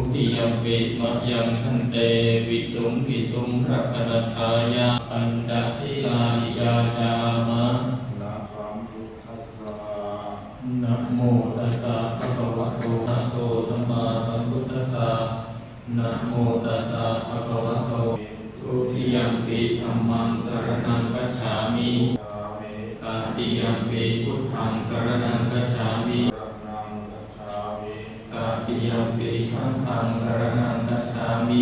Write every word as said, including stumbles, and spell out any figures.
Dutiyampi mayaṃ bhante visuṃ visuṃ rakkhaṇatthāya pañca sīlāni yācāma. Namo tassa. Namo tassa bhagavato arahato sammāsambuddhassa. Namo tassa bhagavato. Dutiyampi dhammaṃ saraṇaṃ gacchāmi. Tatiyampi buddhaṃ saraṇaṃ gacchāmi. Tatiyampi saṅghaṃ saraṇaṃ gacchāmi.